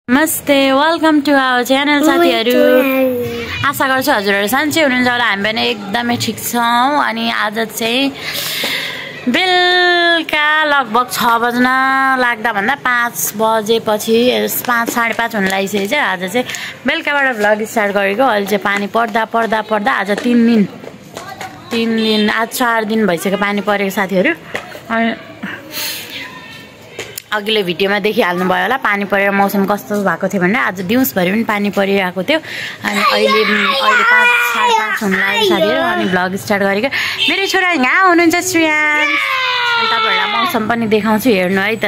नमस्ते, welcome to our channel साथीहरु। आशा गर्छु हजुरहरु सन्चै हुनुहुन्छ होला। हामी पनि एकदमै ठीक छौं। अनि आज चाहिँ बेलुका लगभग 6 बज्न लाग्दा भन्दा 5 बजेपछि 5 साढे 5 हुन लागिसकेछ। आज चाहिँ बेलुकाबाट भ्लग स्टार्ट गरेको। अहिले चाहिँ पानी पर्दा आज 3 दिन आज 4 दिन भइसक्यो पानी परेको साथीहरु। अनि अघिल्लो भिडियोमा देखिहाल्नु भयो होला पानी परेर मौसम कस्तो भएको थियो भनेर। आज दिउँसभरि पनि पानी परिरहेको थियो। अनि अहिले 5 साढे 5 हुन लाग्यो साथीहरु। अनि भ्लग स्टार्ट गरेको। मेरो छोरा यहाँ हुनुहुन्छ श्रियान। अनि तपाईहरुलाई मौसम पनि देखाउँछु, हेर्नु है त।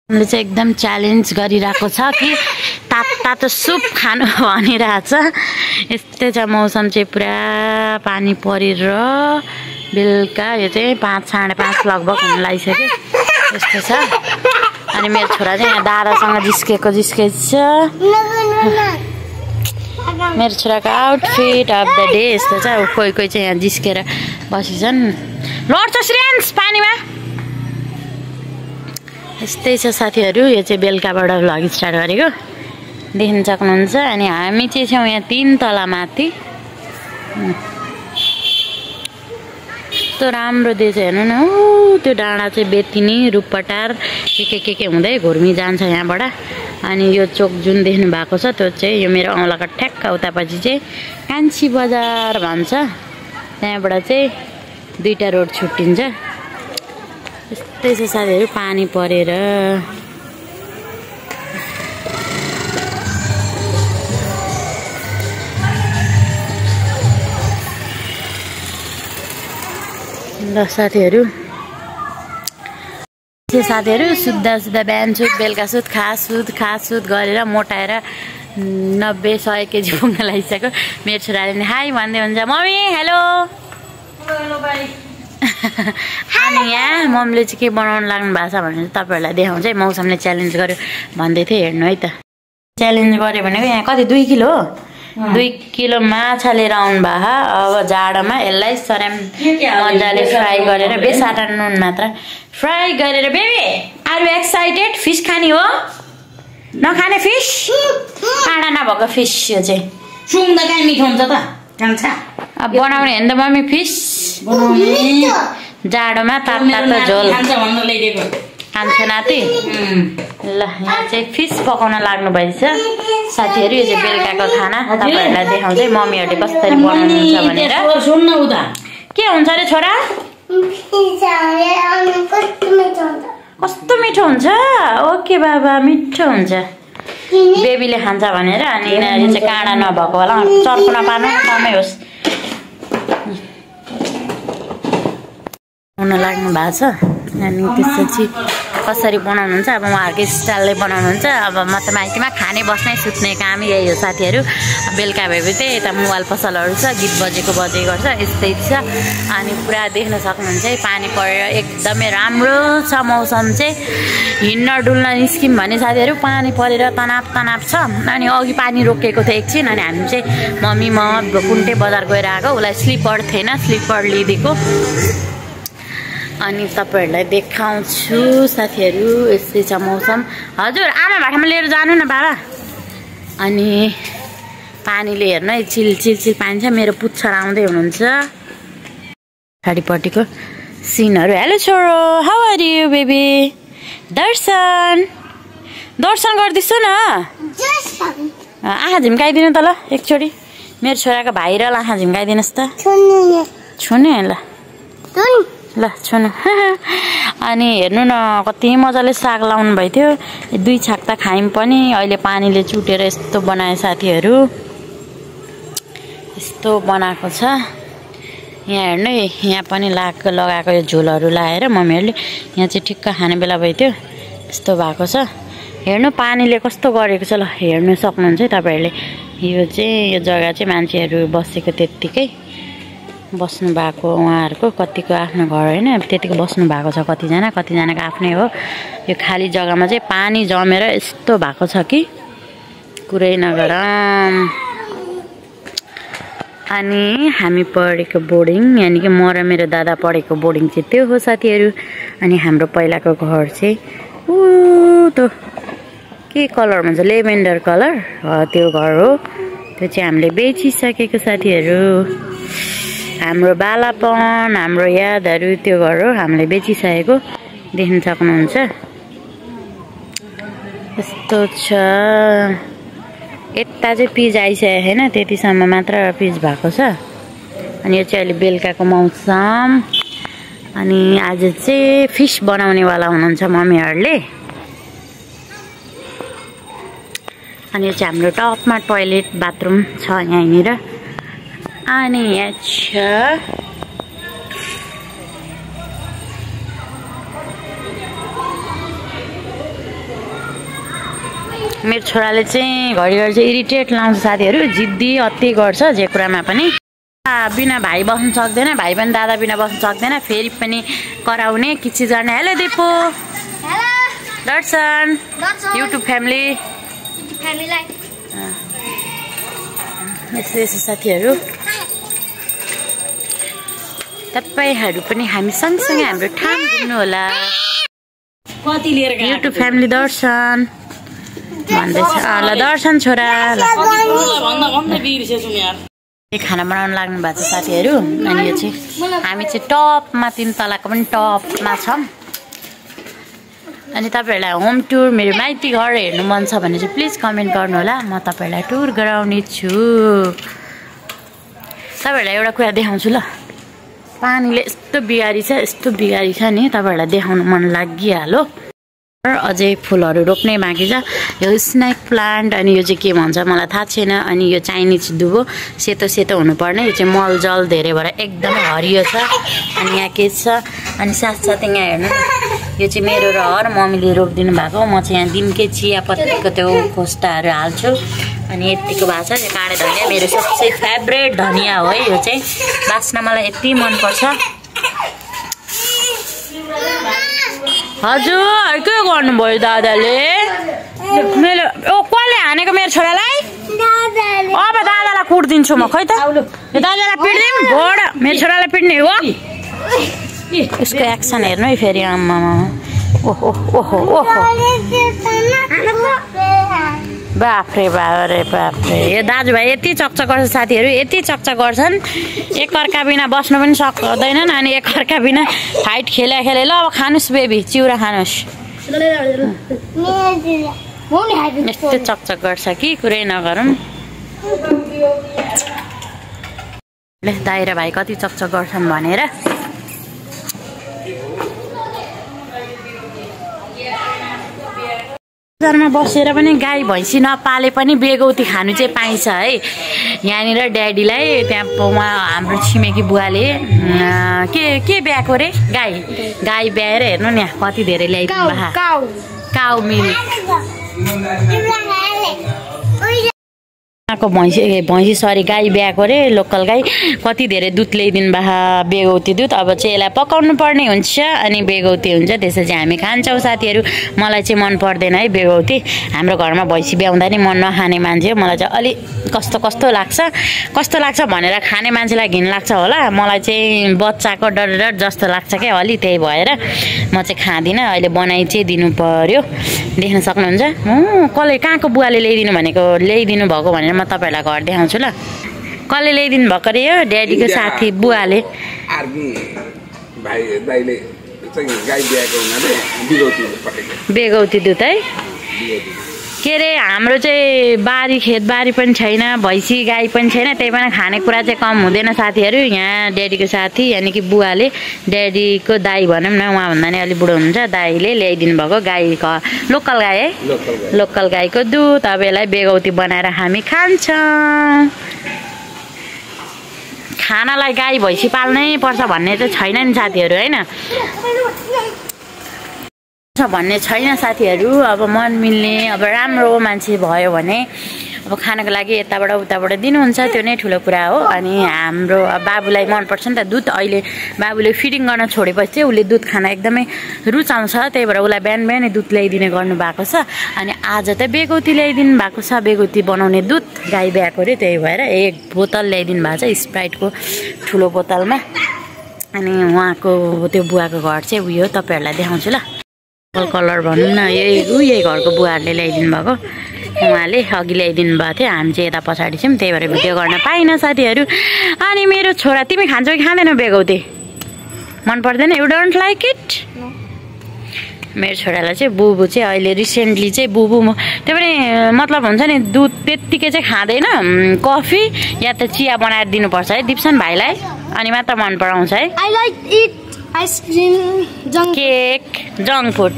उनले चाहिँ एकदम च्यालेन्ज गरिरहेको छ कि तातो सुप खानु भनिरहेछ। यस्तै छ मौसम चाहिँ, पुरा पानी परेर बेलुका यो चाहिँ 5 साढे 5 लगभग हुन लागिसक्यो। यस्तो छ। अनि मेरो छोरा चाहिँ यहाँ दादासँग जिस्केको छ। मेरो छोराको आउटफिट अफ द डे यस्तो छ। कोही चाहिँ यहाँ जिस्केर बसिछन्। लड्छ श्रेन्स पानीमा। यस्तै छ साथीहरु। यो चाहिँ बेलुकाबाट भ्लग स्टार्ट गरेको देख्न सक्नुहुन्छ। अनि हामी चाहिँ छौँ यहाँ 3 तला माथि। कस्तो राम्रो देख्छ हेर्नु न। त्यो डाँडा चाहिँ बेतिनी रूपपटार के हुँदै घुर्मी जान्छ यहाँबाट। अनि यो चोक जुन देख्नु भएको छ त्यो चाहिँ यो मेरो औँलाको ठ्याक्क उतापछि चाहिँ कान्छी बजार भन्छ। त्यहाँबाट चाहिँ 2टा रोड छुट्टिन्छ। यस्तै छ साथीहरु पानी परेर। ल साथीहरु सुत्दा बिहान सुत बेलुका सुत खासुत गरेर मोटाएर 90-100 केजी पुग्न लागिसक्यो। मेरो छोराले नि हाई भन्दै हुन्छ, मम्मी हेलो। अनि यहाँ मम्मीले चाहिँ के बनाउन लाग्नु भएको छ भनेर तपाईहरुलाई देखाउँछ है। मौसमले च्यालेन्ज गर्यो भन्दै थियो, हेर्नु है त। च्यालेन्ज गर्यो भनेको यहाँ कति 2 किलो 2 किलो माछा लिएर आउनु भयो। अब जाडोमा यसलाई सरम मजाले फ्राई गरेर बेसाटा नुन मात्र फ्राई गरेर। Baby are you excited? Fish खाने हो? नखाने फिस? काँडा नभएको फिस। यो चाहिँ सुँग्दा कहाँ मिठो हुन्छ त खान्छ। अब बनाउने हेर्नु त मम्मी फिस जाडोमा तातो झोल खान्छ नाति। ल यहाँ चाहिँ फिस पकाउन लाग्नु भएछ साथीहरु। यो चाहिँ बेलुकाको खाना तपाईहरुलाई देखाउँदै मम्मीहरुले कसरी बनाउनुहुन्छ भनेर। सुन्न उता के हुन्छ रे छोरा? कस्तो मिठो हुन्छ। ओके बाबा मिठो हुन्छ। बेबीले खान्छ भनेर। अनि यिनीहरु चाहिँ काँडा नभएको होला चर्को नपार्नु कमै होस् हुन लाग्नु भएको छ। अनि त्यसपछि कसरी बनाउनुहुन्छ अब उहाँहरुकै स्टाइलले बनाउनुहुन्छ। अब म त माइतीमा खाने बस्ने सुत्ने काम यही हो साथीहरु। बेलुका भएपछि यता मोबाइल पसलहरु छ, गीत बजेको गर्छ। यस्तै छ। अनि पुरा देख्न सक्नुहुन्छ है पानी परेर एकदमै राम्रो छ मौसम चाहिँ। हिँड्न डुल्न निस्किम भने साथीहरु पानी परेर तनाव छ। अनि अघि पानी रोकेको थियो एकछिन। अनि हामी चाहिँ मम्मी म कुन्टे बजार गएर आएको। उलाई स्लिपर थिएन, स्लिपर लिदिएको। अनि तपाईहरुलाई देखाउँछु साथीहरु। यस्तै छ मौसम। हजुर आमा भाटामा लिएर जानु न बाबा। अनि पानीले हेर्नु है चिल पानी छ। मेरो पुच्छर आउँदै हुनुहुन्छ छाडीपट्टिको सिनहरु। हेलो छोरो, हाउ आर यु बेबी? दर्शन गर्दिछु न। आँखा झिम्काइदिनु त ल एकचोटी। मेरो छोराको भाइ र आँखा झिम्काइदिनुस् त। छुने ल छुनु। अनि हेर्नु न कति मजाले साग लाउनु भएको थियो। 2 छाक त खायौँ पनि। अहिले पानीले चुटेर यस्तो बनाए साथीहरु। यस्तो बनाएको छ। यहाँ हेर्नु यहाँ पनि लगाएको यो झोलहरु लाएर मम्मीहरुले यहाँ चाहिँ ठिक्क खाने बेला भयो थियो। यस्तो भएको छ। हेर्नु पानीले कस्तो गरेको छ। ल हेर्नु सक्नुहुन्छ है तपाईहरुले। यो चाहिँ यो जग्गा चाहिँ मान्छेहरु बसेको त्यतिकै बस्नु भएको उहाँहरुको कतिको आफ्नो घर हैन त्यतिको बस्नु भएको छ। कतिजनाको आफ्नै हो। यो खाली जग्गामा चाहिँ पानी जमेर यस्तो भएको छ कि कुरै नगरम। अनि हामी पढेको बोर्डिङ यानी कि म र मेरो दादा पढेको बोर्डिङ चाहिँ त्यो हो साथीहरु। अनि हाम्रो पहिलाको घर चाहिँ उ त के कलर भन्छ लेभेन्डर कलर त्यो घर हो। त्यो चाहिँ हामीले बेचिसकेको साथीहरू। हाम्रो बालापन हाम्रो यादहरू त्यो घर हो हामीले बेचिसकेको देख्न सक्नुहुन्छ। यस्तो छ। यता चाहिँ पिज आइसकेको छैन त्यतिसम्म मात्र पिज भएको छ। अनि यो चाहिँ अहिले बेलुकाको मौसम। अनि आज चाहिँ फिस बनाउनेवाला हुनुहुन्छ मम्मीहरूले। अनि यो चाहिँ हाम्रो टपमा टोयलेट बाथरुम छ यहाँनिर। अनि यहाँ छ मेरो छोराले चाहिँ घरिघरि चाहिँ इरिटेट लाउँछ साथीहरू। जिद्दी अति गर्छ जे कुरामा पनि। बिना भाइ बस्न सक्दैन, भाइ पनि दादा बिना बस्न सक्दैन। फेरि पनि कराउने किचिज गर्ने। हेलो दिपु, दर्शन, युट्युब फ्यामिली यस्तो यस्तो साथीहरू। तपाईँहरू पनि हामी सँगसँगै हाम्रो ठाउँ घुम्नु होला। कति लिएर युट्युब फ्यामिली दर्शन भन्दैछ। ल दर्शन छोरा खाना बनाउन लाग्नु भएको छ साथीहरू। अनि यो चाहिँ हामी चाहिँ टपमा 3 तलाको पनि टपमा छौँ। अनि तपाईँहरूलाई होम टुर मेरो माइती घर हेर्नु मन छ भने चाहिँ प्लिज कमेन्ट गर्नु होला। म तपाईँहरूलाई टुर गराउने छु। तपाईँहरूलाई एउटा कुरा देखाउँछु ल। पानीले यस्तो बिगारी छ नि तपाईँहरूलाई देखाउनु मन लागिहाल्यो। अझै फुलहरू रोप्नै बाँकी छ। यो स्नेक प्लान्ट अनि यो चाहिँ के भन्छ मलाई थाहा छैन। अनि यो चाइनिज दुबो सेतो सेतो हुनुपर्ने। यो चाहिँ मलजल धेरै भएर एकदमै हरियो छ। अनि यहाँ के छ अनि साथसाथै यहाँ हेर्नु यो चाहिँ मेरो रहर मम्मीले रोपिदिनु भएको। म चाहिँ यहाँ दिनकै चियापत्तीको त्यो खोस्टाहरू हाल्छु। अनि यतिको भएको छ यो काँडे धनिया मेरो सबसे फेभरेट धनिया हो है। यो चाहिँ बास्ना मलाई यति मनपर्छ। हजुर के गर्नुभयो दादाले? मेरो कसले हानेको मेरो छोरालाई? अब दादालाई कुट्दिन्छु म। खै त दादालाई पिट्दिउँ भोड मेरो छोरालाई पिट्ने हो। यसको एक्सन हेर्नु है फेरि। आम्मामा ओहो ओहो ओहो बाफ्रे बाबरे बाफ्रे। यो दाजुभाइ यति चकचक गर्छ साथीहरू। यति चकचक गर्छन् एकअर्का बिना बस्नु पनि सक्दैनन्। अनि एकअर्का बिना फाइट खेला खेले। ल अब खानुहोस् बेबी चिउरा खानुहोस्। यस्तो चकचक गर्छ कि कुरै नगरौँ। दाइरा भाइ कति चकचक गर्छन् भनेर। बजारमा बसेर पनि गाई भैँसी नपाले पनि बेगौती खानु चाहिँ पाइन्छ है। यहाँनिर ड्याडीलाई त्यहाँ हाम्रो छिमेकी बुवाले के ब्याएको रे गाई ब्याएर हेर्नु नि कति धेरै ल्याइदिनु भएको। काउ मिल्क भैँसी सरी गाई ब्याएको रे लोकल गाई कति धेरै दुध ल्याइदिनु भएको बेगौती दुध। अब चाहिँ यसलाई पकाउनु पर्ने हुन्छ अनि बेगौती हुन्छ। त्यसै चाहिँ हामी खान्छौँ साथीहरू। मलाई चाहिँ मन पर्दैन है बेगौती। हाम्रो घरमा भैँसी ब्याउँदा नि म नखाने मान्छे हो। मलाई चाहिँ अलिक कस्तो लाग्छ भनेर खाने मान्छेलाई घिन लाग्छ होला। मलाई चाहिँ बच्चाको डर जस्तो लाग्छ क्या अलि। त्यही भएर म चाहिँ खाँदिनँ। अहिले बनाइ चाहिँ दिनु पर्यो। देख्न सक्नुहुन्छ कसले कहाँको बुवाले ल्याइदिनु भएको भनेर म तपाईँहरूलाई घर देखाउँछु ल। कसले ल्याइदिनु भएको रे यो ड्याडीको साथी बुवाले। बेगौती दुध है। के अरे हाम्रो चाहिँ खेतबारी पनि छैन, भैँसी गाई पनि छैन। त्यही भएर खानेकुरा चाहिँ कम हुँदैन साथीहरू। यहाँ ड्याडीको साथी यानि कि बुवाले ड्याडीको दाई भनौँ न, उहाँभन्दा नि अलिक बुढो हुनुहुन्छ, दाईले ल्याइदिनु भएको गाईको लोकल गाई है, लोकल गाईको दुध। अब यसलाई बेगौती बनाएर हामी खान्छौँ। खानालाई गाई भैँसी पाल्नै पर्छ भन्ने चाहिँ छैन नि साथीहरू होइन, भन्ने छैन साथीहरू। अब मन मिल्ने अब राम्रो मान्छे भयो भने अब खानको लागि यताबाट उताबाट दिनुहुन्छ, त्यो नै ठुलो कुरा हो। अनि हाम्रो बाबुलाई मनपर्छ नि त दुध। अहिले बाबुले फिडिङ गर्न छोडेपछि चाहिँ उसले दुध खान एकदमै रुचाउँछ, त्यही भएर उसलाई बिहान बिहानै दुध ल्याइदिने गर्नुभएको छ। अनि आज त बेगौती ल्याइदिनु भएको छ, बेगौती बनाउने दुध गाई ब्याएको अरे, त्यही भएर एक बोतल ल्याइदिनु भएको छ स्प्राइटको ठुलो बोतलमा। अनि उहाँको त्यो बुवाको घर चाहिँ उयो तपाईँहरूलाई देखाउँछु ल। कलर भनौँ न, यही घरको बुवाहरूले ल्याइदिनु भएको। उहाँले अघि ल्याइदिनु भएको थियो, हामी चाहिँ यता पछाडि छौँ, त्यही भएर भिडियो गर्न पाइनँ साथीहरू। अनि मेरो छोरा, तिमी खान्छौ कि खाँदैनौ बेगौते? मन पर्दैन? You don't like it? मेरो छोरालाई चाहिँ बुबु चाहिँ अहिले रिसेन्टली चाहिँ बुबु त्यो पनि मतलब हुन्छ नि, दुध त्यत्तिकै चाहिँ खाँदैन, कफी या त चिया बनाएर दिनुपर्छ है दिप्सन भाइलाई, अनि मात्र मन पराउँछ है। I like eat ice cream, cake, junk food.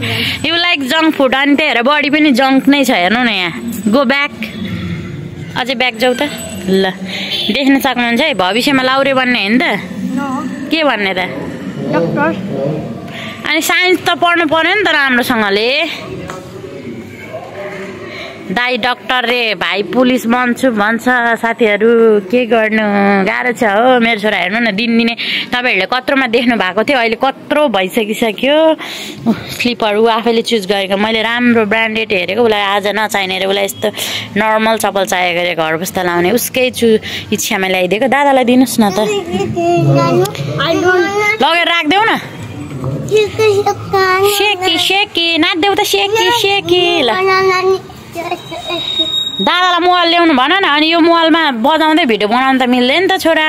You like junk food, अनि त्यही भएर बडी पनि जङ्क नै छ। हेर्नु न यहाँ, गो ब्याक, अझै ब्याक जाऊ त। ल देख्न सक्नुहुन्छ है, भविष्यमा लाउरे बन्ने होइन त? के भन्ने त? डक्टर। अनि साइन्स त पढ्नु पर्यो नि त राम्रोसँगले। दाइ डक्टर रे, भाइ पुलिस बन्छु भन्छ साथीहरू। के गर्नु, गाह्रो छ हो मेरो छोरा। हेर्नु न, दिनदिनै तपाईँहरूले कत्रोमा देख्नु भएको थियो, अहिले कत्रो भइसकिसक्यो। स्लिपहरू आफैले चुज गरेको, मैले राम्रो ब्रान्डेड हेरेको, उसलाई आज नचाहिने रे, उसलाई यस्तो नर्मल चप्पल चाहिएको अरे घर बस्दा लाउने, उसकै इच्छामा ल्याइदिएको। दादालाई दिनुहोस् न त, लगेर राखिदेऊ न। सेकी सेकी नाच्देऊ त, सेकी सेकी। ल दादालाई मोबाइल ल्याउनु भन न, अनि यो मोबाइलमा बजाउँदै भिडियो बनाउनु त मिल्दैन त छोरा।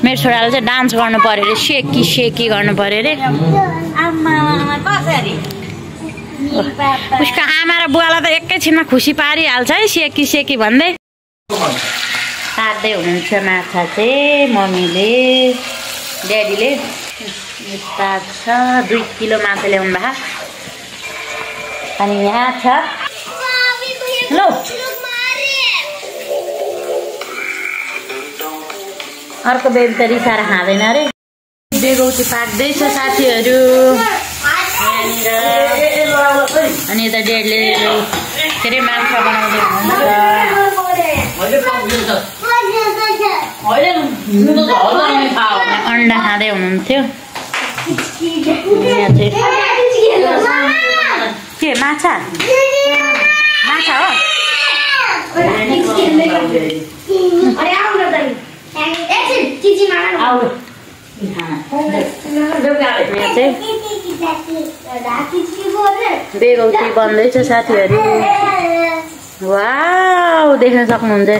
मेरो छोराले चाहिँ डान्स गर्नु पर्यो अरे, सेकी सेकी गर्नु पर्यो अरे। उसको आमा र बुवालाई त एकैछिनमा खुसी पारिहाल्छ है, सेकी सेकी भन्दै। तार्दै हुनुहुन्छ माछा चाहिँ मम्मीले, ड्याडीले। छ 2 किलो माछा ल्याउनु भएको। अनि यहाँ छ ल अर्को बेबी त रिसाएर खाँदैन अरे। बेगौती पाक्दैछ साथीहरू अनि यता ड्याडीले के अरे माछा बनाउँदै हुनुहुन्छ, अन्डा खाँदै हुनुहुन्थ्यो। के माछा माछा हो? बेगौती बन्दैछ साथीहरू। वाउ, देख्न सक्नुहुन्छ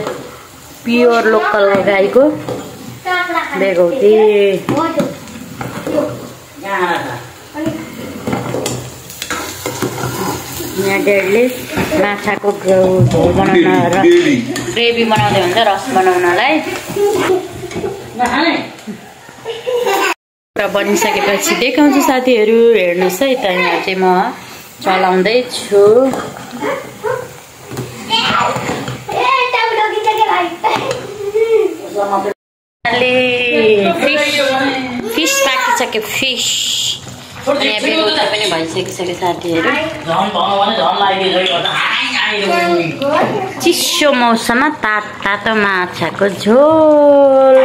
प्योर लोकल गाईको बेगौती। यहाँ ड्याडीले माछाको झोल बनाउन र ग्रेभी बनाउँदै हुन्छ, रस बनाउनलाई। र बनिसकेपछि देखाउँछु साथीहरू, हेर्नुहोस् है त। यहाँ चाहिँ म चलाउँदैछु। फिस पाकिसक्यो, फिस। यहाँ बेगौती पनि भइसकिसक्यो साथीहरू। चिसो मौसममा तातो माछाको झोल।